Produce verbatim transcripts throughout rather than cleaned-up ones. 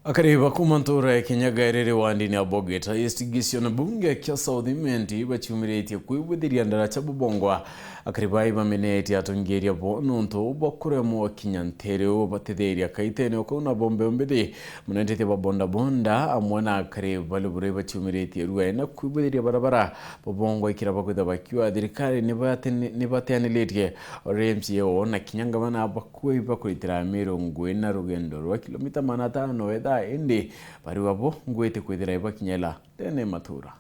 Akari ba kuuma ntuura ya Kinyaga iriri wandini ya Bogeta East, gicione bunge kia South Imenti baciumiritie kwibwithiria ndaraca bubongwa. Akari bai bamenetie atongeria bo nontu bwa kuremwa kinya nteere uu batithiria kaitene o kau na bombe mbithi. Munendetie ba bondabonda amwe na akari bari buri baciumiritie ruai na kwibwithiria barabara bubongwa ikira bakwitha bakiuga thirikari nibate-, nibateaniritie ori M C A o na kinya ngavana bakuai bakuritira Meru ngui na rugendo rwa kilomita magana atano etha indi bariuga bo ngui itikwithira ibakinyela ndene matura.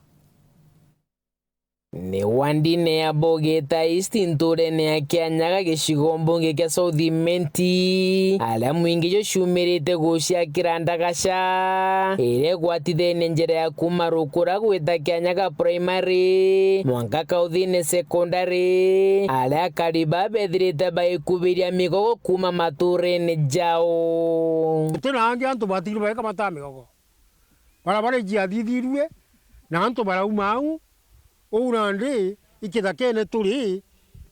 Ni wandine ya Bogeta East nturene ya Kianyaga gicigo mbunge kia South Imenti, aria mwingi juciumirite guciakira ndagaca iria igwatithenie njira ya kuuma Rukura gwita Kianyaga Primary mwanka Kauthine Secondary, aria akari baa bethirite baikubiria migogo kuuma maturene jao. Guti na angi antu batigirwe baeka mataa migogo. Barabara ijiathithirue, na antu barauma au, uu nandi ikithakene turi,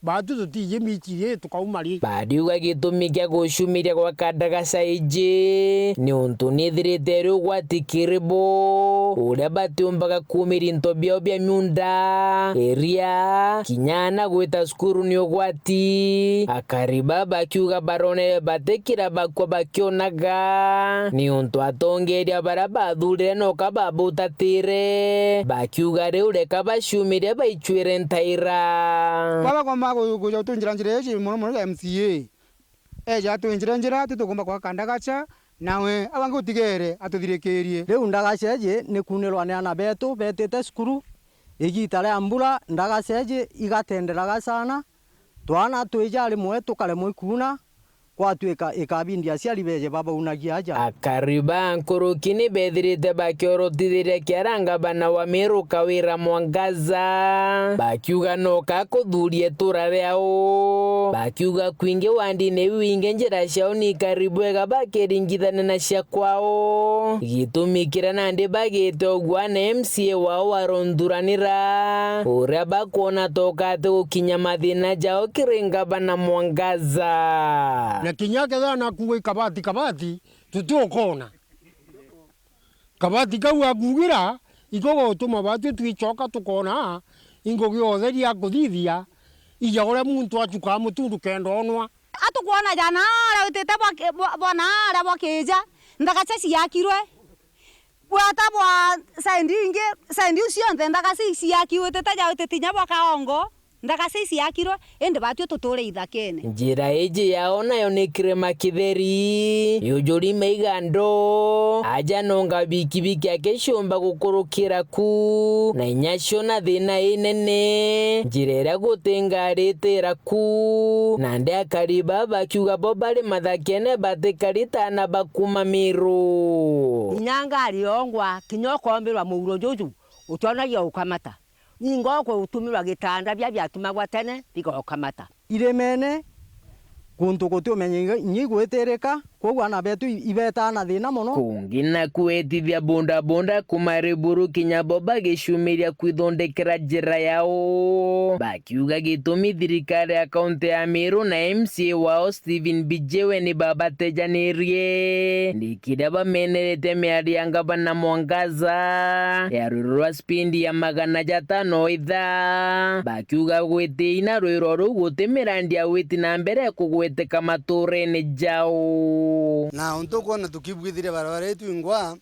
baatu tutiji mici ri, tukauma ri. Bariuga gitumi kia gucumiria gwa kandagaca iji ni untu nithirite iri ugwati kiri bo, uria batiumbaga kuumiria into biao bia miunda, iria, kinya ana gwita cukuru ni ugwati. Akari baa bakiuga baronere batikira bakua bakionaga, ni untu atongeria baria bathurire noka babutatire, bakiuga riu reka baciumire baicuire ntaira. Baba bakomba ku-, kuja gutunjira njira iji mono mono ya M C A. Eja atwinjire njira, titukumba kwaka ndagaca, nawe abangi utigere atuthirikirie. Riu ndagaca iji ni kuunirwa ni ana betu betite cukuru, igiita ria mbura, ndagaca iji igatenderaga sana, twana twija rimwe tukaremwa ikuuna, gwatuika ikabindi aciari beje babaunagia aja. Akari ba nkuruki ni bethirite bakiorotithiria kiara ngavana wa Meru Kawira Mwangaza, bakiuga noka kuthuria itura riao. Bakiuga kwingi wandine iu ingi njira ciao ni ikari bwega bakiringithania na cia kwao. Gitumi kiria nandi bagite uguo ni M C A wao warunduranira, uria bakwona toka atigukinya mathina jao kiri ngavana Mwangaza. Na kinya kethira nakuuga ikabati kabati, tutiukona. Kabati kau akuugira, iko gutuma baatwi twicoka tukoona ingugi ya utheri ya kuthithia, ija uria muntu acukaa mutundu kenda onwa. Atukwona jana aria witite bwa ki-, bwa, bwa na aria bwa kiija, ndagaca ciakirwe. Bwata bwa side ingi, side iu cionthe ndagaca iciaki witite ja witite inya bwa kaongo. Ndagaca iciakirwe, indi baatwi tuture ithakene. Njira iji yao nayo ni kirima kitheri, yujuri maiga ndo, aja nonga bikibiki akiciumba gukurukira ku, na inya ciona thina inene, njira iria gutingaritira ku, nandi akari baa bakiuga bo bari mathakene batikari ta ana ba kuuma Miru. Inya ngari yongwa, kinya ukoombirwa muuro juju, utionagia ukamata. Ninga ukutumirwa gitanda bia biatumagwa tene bigokamata. Irimene, guntu guti umenyo inya igwitirika, kwoguo aana betu i-, ibetaa na thina mono. Kungi na kwetithia bondabonda kuuma Riburu kinya bo bagicumiria kwithondekera njira yao, bakiuga gitumi thirikari ya kaunti ya Meru na M C A wao Stephen Bijewe ni babatejanirie. Ni kiria bamenerete miario ya ngavana Mwangaza ya rwiro rwa spindi ya magana jatano ithaa, bakiuga gwitiina rwiro ruu guti mirandi ya witi na mbere kugweteka maturene jao. Na untu ukwona tukibwithiria barabara yetu ingwa,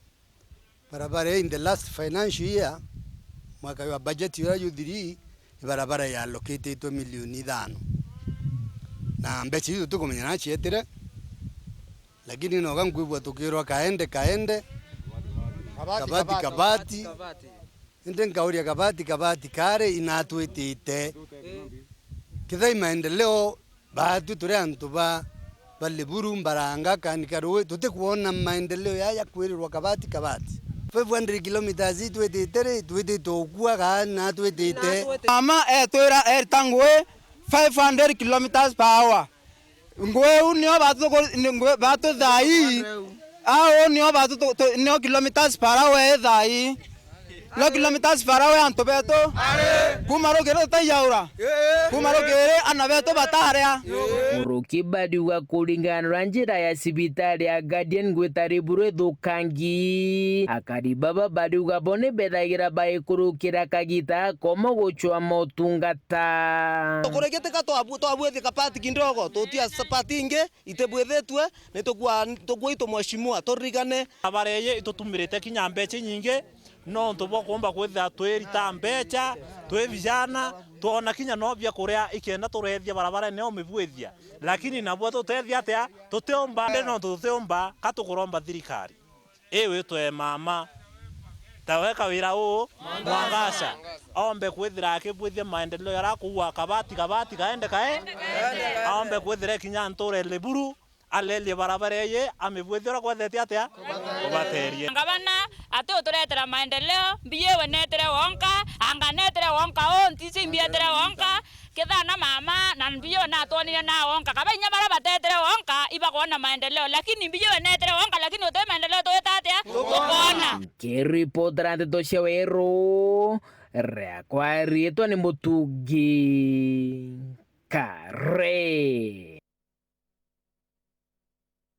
barabara in the last financial year, mwaka wa budget uria juthiri, barabara ya allocatitwe milioni ithano. Na mbeca iu tutikumenya na cietire, lakini noga nkwigua tukirwa kaende, kaende, kabati, kabati, kabati. Indi nkauria kabati, kabati kari inatwitite. Kithai maendeleo, baatwi turi antu ba, ba Liburu, Mbaranga, Kanika Rui, tutikwona maendeleo ya, ya kwirirwa kabati, kabati. Five hundred kilometers itwitite ri, twitite ukua kaa na twitite. Mama etwira erita ngui five hundred kilometers per hour. Ngui iu nio batu-, ni ngui batu thai. Au nio batu-, tu-, tu-, nio kilometers per hour e thai. Lo kilometers far away antu betu. Kuma rugiri tutaiyaura. Kuma rugiri ana betu bataria. Muruki bariuga kuringana na njira ya cibitari ya Guardian gwita Riburu ithukangi, akari baba bariuga bo ni bethagira baikurukira kagita komo gucwa motungata. Tukurigitika twabu-, twabwithika part kindogo, tutia part ingi itibwithitwe, ni tukua, tukua itu mheshimiwa, turirikane. Barabara iji itutumirite kinya mbeca inyingi, nontu bwa kuumba kwithira twirita mbeca, twi vijana, twona kinya no bia kuria ikenda turethia barabarene umibwithia. Lakini nabwo tutethia atia? Tutiumba, indi nontu tutiumba, ka tukuromba thirikari iwitwe mama, tawe kawira uu, Mwangaca, aombe kwithira akibwithia maendeleo jaria akuuga kabati, kabati, kaende kae, aombe kwithira kinya ntura Riburu, alerie barabara iji, amibwithie uria kwethetie atia? Kubaterie. Ngavana ati uturetera maendeleo, mbiye we netere wonka, anga netere wonka, o ntisi mbietere wonka, kethana mama, na mbiye we natwonire na wonka. Kaba inya baria batetere wonka, ibakwona maendeleo, lakini mbiye we netere wonka, lakini uti maendeleo twita atia? Tukwona. Nkiripotera nteto cia Weru, riakwa riitwa ni Mutungi. Kare.